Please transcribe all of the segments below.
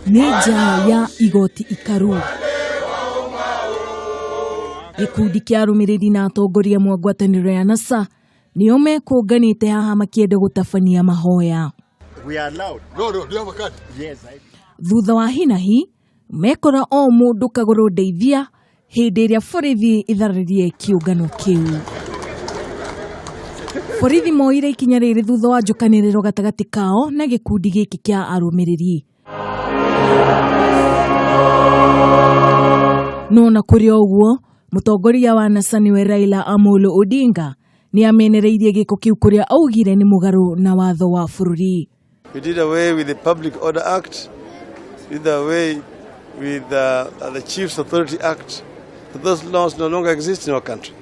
Nĩ nja ya igoti ikaru. Gĩkundi kĩa arũmĩrĩri na atongoria mwa ngwatanĩro ya NASA nĩo mekũnganĩte haha makĩenda gũtabania mahoya. We are allowed. No, no, do you have a card? Yes, I Thutha wa hinahi mekora o mũndũ kagũrũ ndeithia hĩndĩ ĩrĩa borithi itharĩrie kĩũngano kĩu. Borithi moire ikinya rĩrĩ thutha wa njũkanĩrĩro gatagatĩ kao na gĩkundi gĩkĩ kĩa arũmĩrĩri. No na kũrĩ o ũguo, mũtongoria wa NASA nĩwe Raila Amolo Odinga nĩ amenereirie gĩko kĩu kũrĩa augire nĩ mũgarũ na watho wa bũrũri. We did away with the Public Order Act, did away with the Chiefs Authority Act. Those laws no longer exist in our country.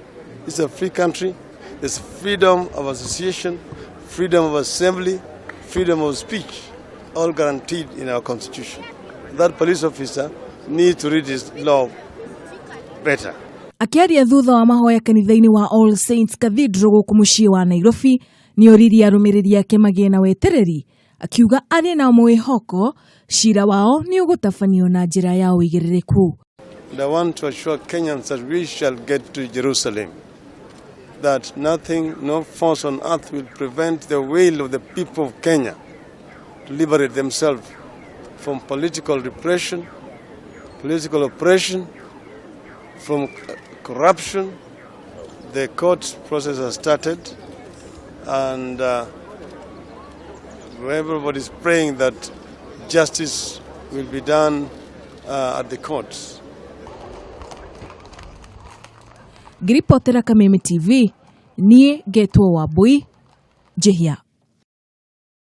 It's a free country. There's freedom of association, freedom of assembly, freedom of speech, all guaranteed in our constitution. That police officer needs to read his law better. Akĩaria thutha wa mahoya kanitha-inĩ wa All Saints Cathedral gũkũ mũciĩ wa Nairobi, nĩ oririe arũmĩrĩri ake magĩe na wetereri, akiuga arĩ na mwĩhoko cira wao nĩ ũgũtabanio na njĩra ya ũigĩrĩrĩku. And I want to assure Kenyans that we shall get to Jerusalem, that nothing, no force on earth will prevent the will of the people of Kenya to liberate themselves from political repression, political oppression, from corruption. The court process has started, and everybody is praying that justice will be done at the courts. Ngĩribotera Kameme TV, niĩ ngetwo Wambui Njihia.